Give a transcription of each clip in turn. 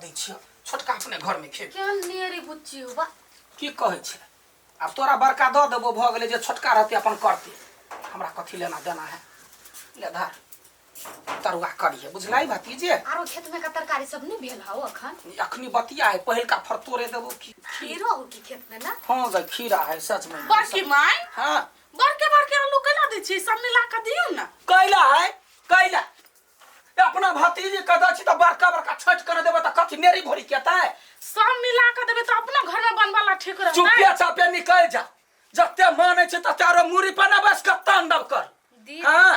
दै छियौ, छोटका अपने घरमे खेबी। केहन नेरी बुच्ची हो बा। की कहै छै, आब तोरा बड़का दऽ देबो, भऽ गेलै। जे छोटका रहतै अपन करतै, हमरा कथी लेना देना है। ले धर, तरुआ करिहे, बुझलाई भतीजे? आरो खेत में का तरकारी सब नहीं भेल हौ अखन? अखनी बतिया है, पहिलका फर तोड़े देबो की। खीरो हो की खेत में ना? हाँ गई, खीरा है सच में। बड़की माय। हाँ। बड़के बड़के आलू केना दै छी? सब मिला कऽ दियौ ने। कैला है, कैला अपना भतीजी के दै छी तऽ बड़का बड़का छठि कर देबै तऽ कथी नेरी भोरी केतै? सब मिला कऽ देबै तऽ अपना घर में बनवाला ठीक रहतै। चुपे चापे निकलि जा, जते मानै छै तते आरो मूड़ी पर ना बस कऽ तांडव कर। दीदी। हाँ।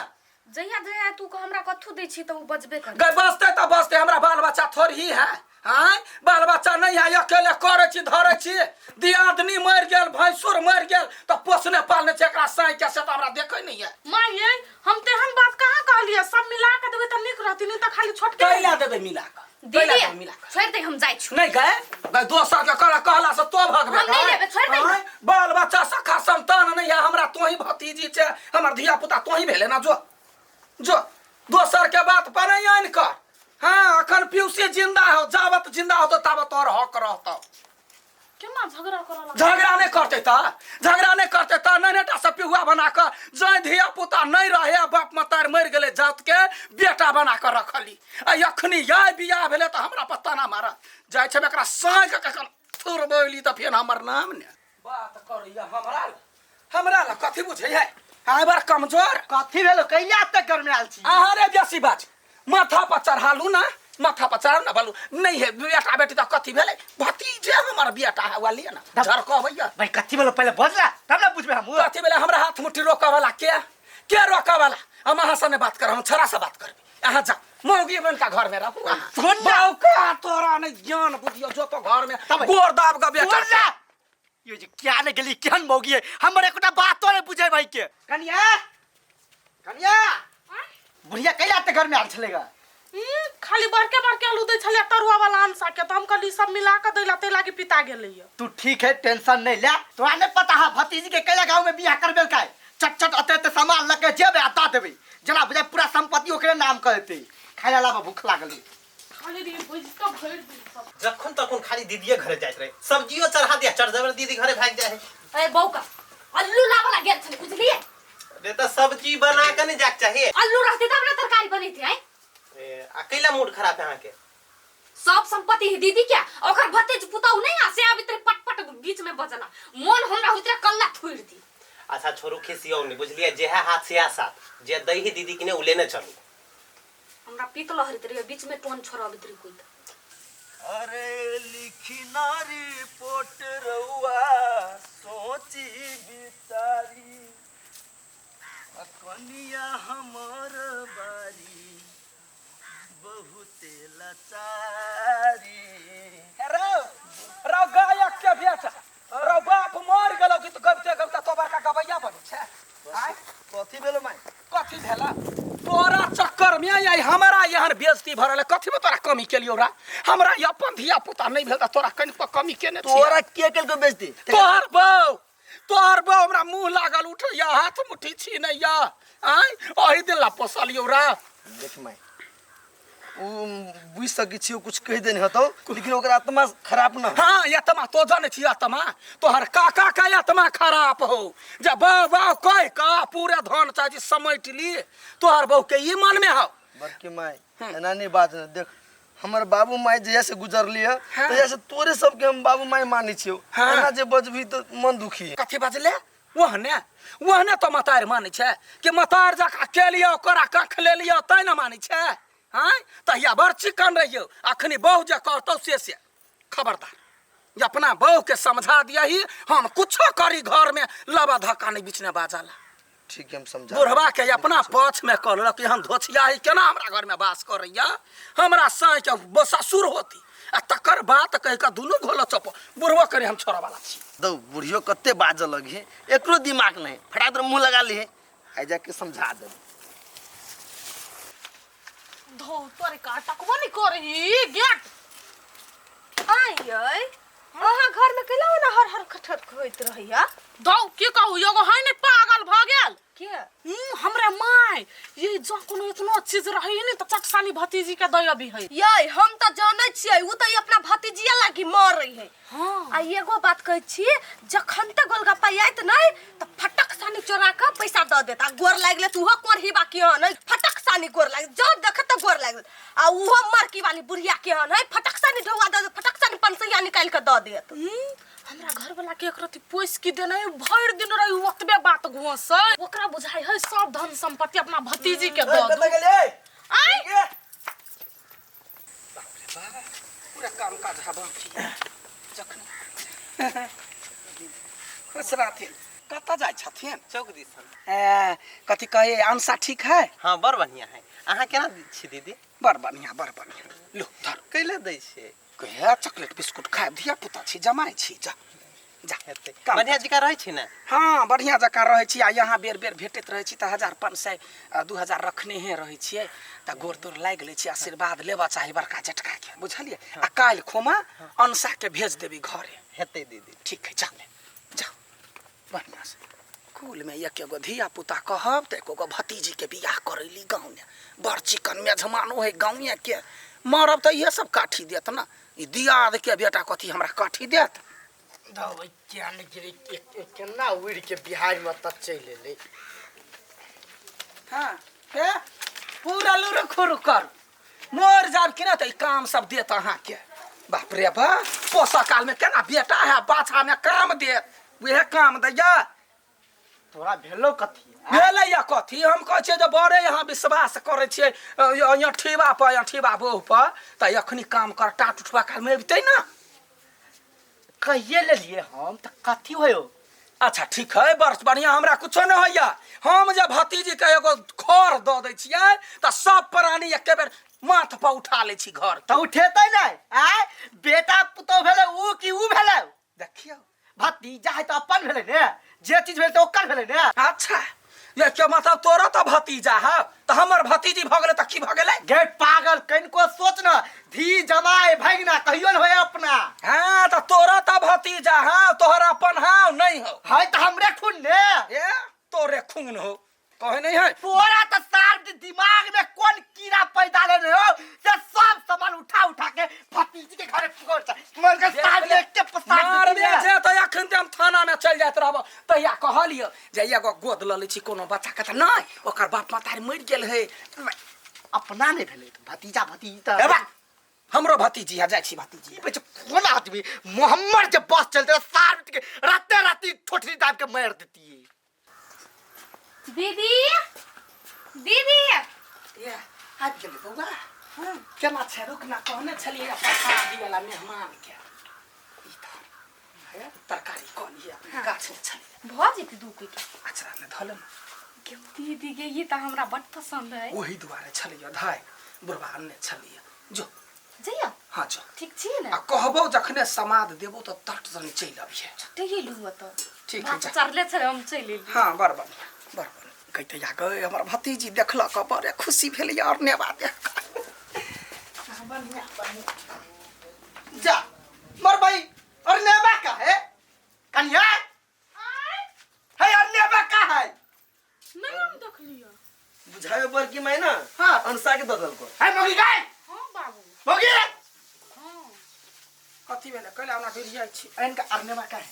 जहिया जहिया तू हमरा कथू दै छी तऽ ओ बजबे कर। गई बसते तऽ बसते, हमरा बाल बच्चा थोड़ी ही है? आँय, बाल बच्चा नहीं है, अकेले करै छी धरै छी। दियादनी मरि गेल, भैंसुर मरि गेल, तऽ पोसने पालने छै एकरा साँइ के, से तऽ हमरा देखै नहीं है। माय ये, हम तेहन बात कहाँ कहलियै? सब मिला कऽ देबै तऽ नीक रहतै, नहीं तऽ खाली छोटके। कैला देबै मिला कऽ? कैला दीदी देबै मिला कऽ? छोड़ि दे, हम जाइ छी। नहीं गए गए, दोसर के कर कहला से तो भगबे। हम नहीं लेबै, छोड़ि दे। आँय, बाल बच्चा सखा संतान नहीं है हमरा, तोही भतीजी छै, हमर धिया पुता तोही भेले ना। जो जो, दोसर के बात पर नहीं आनि कर। हाँ, अखन पीयूसी जिंदा हो, जावत जिंदा हो तो तावत तोहर हक रहतो। केना झगड़ा करऽ लागल? झगड़ा नहीं करते त, झगड़ा नहीं करते त नैनेटा से पिहुआ बना के, जै धिया पुता नहीं रहे, बाप मतार मरि गेलै, जात के बेटा बना के रखली, आ अखनी याय बियाह भेलै तऽ हमरा पर ताना मारत जाइ छै। एकरा साँझ के कखन थुरबैली तऽ फेर हमर नाम ने बात करैया। हमरा ला, हमरा ला कथी बुझै है? आइ बार कमजोर कथी भेलो? कैला तक घर में आयल छी? अहाँ रे बेसी बात माथा पर चढ़ालू ना, माथा पर चढ़ालू ना। बोलू नहीं है बेटा बेटी तऽ कथी भेलै? भतीजे हमर बेटा है, वाली ना झरकबैया। भाई, कथी भेलो पहिले बजला तब ना बुझबे हम। कथी भेलै? हमरा हाथ मुट्ठी रोकऽ वाला के के रोकऽ वाला? हम अहाँ से नहीं बात करब, हम छोरा से बात करबै। अहाँ जा, मौगी बन का घर में रहू अहाँ। सुन ना। बाऊ का तोरा नहीं ज्ञान बुद्धि, जो तो घर में तब- गोर दाब के बेटा। सुन ना, यो जे क्या ने गेली, केहन मौगी है, हमर एकोटा बातो नहीं बुझे भाई के। कनिया, कनिया, बुढ़िया कैला ते घर में आयल छलेगा? ई, खाली बड़के बड़के आलू दै छलै तरुआ वाला अनसा के, तऽ हम कहली सब मिला कऽ दै ला, ताहि लागी पिता गेलैया। तू ठीक है, टेंशन नहीं ले। तोरा नहीं पता है भतीजी के कैला गांव में बियाह करबेल का? चट चट अते अते सामान लके जेबे आ दा देबे, जना बुझाय पूरा संपत्ति ओकरे नाम कर देते। खाय ला भूख लागल है। खाली रे भुजि कऽ भरि दिन सब। जखन तखन खाली दीदीए घरे जाइत रहे, सब्जियो चढ़ा दिया चढ़ जबर दीदी घरे भागि जाए है। ए बौका, अल्लू लाबऽ ला गेल छलै, बुझलियै? रे तऽ सब्जी बना के नहीं जाके चाहिए। अल्लू रहतै तब ने तरकारी बनैतै। आँय? ए, आ कैला मूड खराब है अहाँके? सब संपत्ति है दीदी के, ओकर भतीज पुतहु नहीं आ से आबित रहे पट पट बीच में बजला, मोन हमरा होइत रहे कल्ला थुरि दी। अच्छा छोड़ू, खिसियौ नहीं, बुझलियै? जे है हाथ से साथ जे दही दीदी के ने उ लेने चलू। हमरा पीत लहरैत रहे, बीच में टोन छोड़बैत रहे कोई। अरे लिखी नारी पोट रउआ सोची बिचारी, आ कनिया हमर बारी बहुते लाचारी। रौ रौ गायक के बेटा रौ, बाप मर गेलौ गीत गबिते गबिते तो बड़का गबैया बनै छै। आँय? कथी भेलो माय? कथी भेला? तोरा चक्कर में आई हमरा यहाँ बेइज्जती भरल है। कथी में तोरा कमी केलियौ रा? हमरा ई अपन धिया पुता नहीं भेल त तोरा कनिको कमी केने छियै? तोरा के केलको बेइज्जती? तोहर बहू, तोहर बहू हमरा मुंह लागल उठैया, हाथ मुट्ठी छीनैया। आँय, ओही दिन ला पोसलियौ रा। देख माय, उ बुझि सकै छियै कुछ कहि देने हेतौ, लेकिन ओकर आत्मा खराब न। हाँ, आत्मा तो जानै छी, आत्मा तोहर काका के आत्मा खराब हो जे बहू बहू कहि कऽ पूरे धन चाहे छी समेट ली, तोहर बहू के ई मन में हौ। बड़की माय, एना नहीं बात न। देख, हमर बाबू माय जहिया से गुजरली है तहिया से तोरे सबके हम बाबू माय मानै छियौ। एना जे बजबही तऽ मन दुखी है। कथी बजले? ओहने ओहने तो मतार मानै छै कि मतार जकाँ केलियौ, ओकरा कख लेलियौ तैँ ने मानै छै? आँय, तहिया बड़ चिकन रहियौ, अखनी बहु जे करतौ से से खबरदार। जे अपना बहु के समझा दियही, हम कुछो करी घर में लबा धक्का नहीं बीचने बाजला। ठीक है, हम समझा। बुढ़वा के अपना पक्ष में कहलक कि हम धोछिया ही केना हमरा घर में वास करैया, हमरा साँइ के ससुर होती, आ तकर बात कहि कऽ दुनू घोलो चप बुढ़बो करे हम छोड़ऽ वाला छी। दौ बुढ़ियो कते बाजऽ लगी, एकरो दिमाग नहीं, फटाक दर मुंह लगा ली, आइ जाके समझा देब। धो तोरे का टकबो नहीं करही गेट। आइ यै, अहाँ घर में कैला ओना हर हर खटखट होइत रहैया? दौ की कहू, एगो है ने पागल भ गेल। के? हमरा माय ये जो कोनो इतना चीज रही ने त चटसानी भतीजी के दय अभी है। यै, हम त जानै छियै, उ त आ एगो बात कहै छी, जखन तक गोलगप्पा आयत नहीं त फटक सानी चोरा के पैसा दऽ देत आ गोर लागि लेत। उहो कोरही बाकी हन है, फटक सानी गोर लागि जो देखत त गोर लागि लेत। आ उहो मरकी वाली बुढ़िया के हन है, फटक सानी ढौआ दऽ देत, फटक सानी 500 निकालि के दऽ देत। हमरा घर वाला के एक रति पैस की देने भरि दिन रही ओतबे बात घोंसै, ओकरा बुझाइ है सब धन संपत्ति अपना भतीजी के दऽ कतऽ दू। गेलियै? आँय? पूरा काम काज हवा जखन खुश रहथिन। कतऽ जाइ छथिन? चौक दिसन। ए, कथी कहे, अंशा ठीक है? हाँ, बड़ बढ़िया है। अहाँ केना छी दीदी? बड़ बढ़िया, बड़ बढ़िया। लो धर। कैले दै छियै? कहे चॉकलेट बिस्कुट खायब, धिया पुता छी, जमाइ छी। जा जा। हेतै। काम बढ़िया जकाँ रहै छी ने? हाँ, बढ़िया जकाँ रहै छी। आ यहाँ बेर बेर भेटैत रहै छी तऽ 1000 500 2000 रखनेहे रहै छियै तऽ गोर तोर लागि लै छी, आशीर्वाद लेबऽ चाही बड़का जेटकाके, बुझलियै? आ काल्हि खोमा अंशाके भेज देबी घरे। हेतै दीदी। ठीक है, जा जा बढ़िआँ से। कुलमे एक एगो धिया पुता कहब तऽ एको गो भतीजीके बियाह करैली गाँवमे, बड़ चिकन मेजमानो है गाँवे के। मरब तऽ इहे सब काठी देत ने, ई दियादके बेटा कथी हमरा काठी देत? धोबै क्या नहि गिरे, केना उड़ि के बिहार में तक चलि एलै। हाँ, हे पूरा लुरु खुरु कर मोर जाब कि ना तऽ ई काम सब देत अहाँके। बाप रे बा, पोसऽ कालमे केना बेटा है बाछामे काम देत, उएह काम दैया। तोरा भेलो कथी? भेलैया कथी? हम कहै छियै जे बड़े यहाँ विश्वास करै छियै अँठीबा पर, अँठीबा बोह पर, तऽ एखनी काम कर टाट उठबा कालमे अबितै ने। कहिए लेलिए हम तऽ कथी होयो? अच्छा ठीक है, बड़ बढ़िया, हमरा कुछो नहि होइया। हम जे भतीजीके एगो खर दऽ दै छियै तऽ सब प्राणी एके बेर माथ पर उठा लै छी घर। तऽ उठेतै नहि? आय बेटा पुतोह भेलै ऊ कि ऊ भेलै? देखियौ, भतीजा है तऽ अपन भेलै ने, जे चीज भेलै तऽ ओकर भेलै ने। अच्छा, ये के मतलब तोरा तऽ भतीजा है तऽ हमर भतीजी भऽ गेलै तऽ की भऽ गेलै? गे पागल, कनिको सोच न, धी जमाय भगिना कहियो न होय अपना। हाँ, तऽ तोरा तऽ भतीजा है, तोहर अपन है नहीं हो? है तऽ हमरे खून ने। ए तोरे खून हो कहे नहीं है। तोरा तऽ सार दिमाग में कोन कीड़ा पैदा ले हो से सब सामान उठा उठा के भतीजी के घरे पुगोर छ मर के सार देख के पसार। मारबे जे तऽ अखन तऽ हम थाना में चलि जाइत रहब। तहिया कहलियो जे एगो गोद लऽ लै छी कोनो बच्चा के, तऽ नहि, ओकर बाप महतारी मरि गेल है। अपना नहीं भेलै भतीजा, भतीजी तऽ हे बा, हमरो भतीजी है, जाइ छी भतीजी। ई बेच कोन आदमी मोहम्मद के बस चलते सार के राते राती ठोठरी दाब के मार देती। दीदी, दीदी। ए आबि गेलै बौआ, केना छै? रुक ना, कहने छलियै प्रसाद दियला मेहमान के। ई तऽ हे तरकारी कऽ लिअ, अपने गाछ में छलियै। भऽ जेतै दू के? अचरा में धऽ लेना। दीदी गे, ई तऽ हमरा बड पसंद है। ओही दुआरे छलियै धाय बुढ़बा अनने छलियै। जो जइया? हाँ, जो। ठीक छी ने? आ कहबौ जखने समाद देबौ तऽ तट जन चलि अबिहे। चटे लू तऽ। ठीक है, भात जा। चढ़ले छलै, हम चलि एली। हाँ, बड़ बढ़िया, बड़ बढ़िया। कहते जा गए हमर भतीजी देखलक, बड़े खुशी भेलै और नेबा देख कऽ। जा मर भाई, और नेबा का है कन्या है, और नेबा का है? नहीं, हम देखलियै। बुझायो बड़की माय ना। हाँ। अनसा के दऽ देलको। है मौगी गाय। हाँ बाबू। मौगी। हाँ। कथी भेलै? कैला हमरा डिरियाइ छी? इनका और नेबा का है?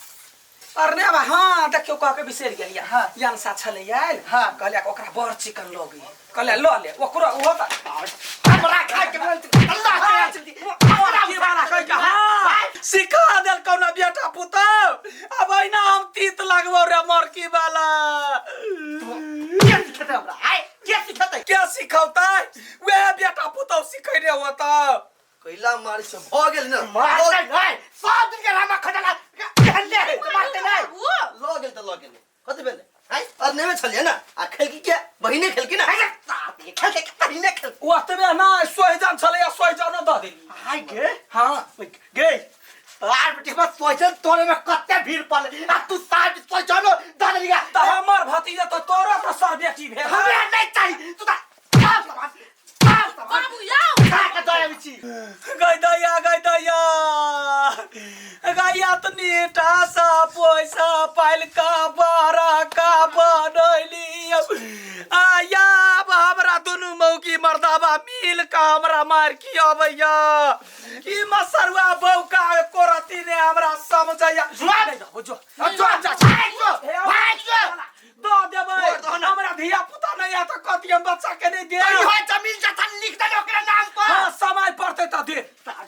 अरे बा, हाँ देखियौ, कह के बिसरि गेलियै। हाँ। यंसा छलै आयल। हाँ। कहलियै ओकरा बड़ चिकन लगै, कहलियै लऽ ले ओकरो, ओहो तऽ हमरा खाय के मन अल्लाह के चलती। की वाला कहि के हाँ सिखा देलकौ ना बेटा पुतौ। अब अहिना हम तीत लगबौ रे मरकी वाला। के सिखेतै हमरा? आय के सिखेतै? के सिखौतै? वएह बेटा पुतौ सिखैने होतौ। कैला मारै छै, भऽ गेल ने? मारते नहीं, सब दिन के रामा खजला ले मारते नहीं। लऽ गेल तऽ लऽ गेलै, कथी भेलै? आँय, अरनेमे छलियै ने, आ खेलकी के बहिने खेलकी ने। अरे साथ ये खेल के बहिने खेल। ओतबे नहि, सोहिजन छलैया, सोहिजनो दऽ देली। आय गे। हाँ। गे आर बेटी, हमर सोचन तोरे में कते भीड़ पड़ले आ तू साहब सोचनो दऽ देलिया। तऽ हमर भतीजा तऽ तोरो तऽ सर बेटी भेल। हमरा नहीं चाहिए, तू तऽ साफ सामान, साफ सामान। बाबू याउ। खा के दऽ आबै छी। गै दैया, गै दैया, गैया तनी सा पैसा पाइल का बड़ा का बनैली। आया, अब हमरा दुनू मौगी मर्दाबा मिल के हमरा मार की अबैया ई मसरुआ बौका एको रति ने हमरा समझैया जुआन! नहीं जो जो, जो भाग जो, भाग जो। दऽ देबै हमरा धिया पुता नहीं है तऽ कथी हम बच्चा के नहीं दे इहो जमीन जथा लिख दे ओकरा नाम पर हाँ समय पड़ते तऽ दे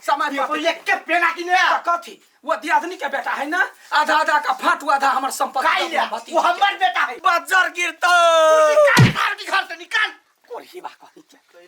समय पड़ते एक के पेना की ने तऽ कथी वो दियादनी के बेटा है ना आधा आधा का फाटू आधा हमर संपत्ति काई ले वो हमर बेटा है बज्जर गिरतो निकाल घर से निकाल कोल्ही बा कहीं के।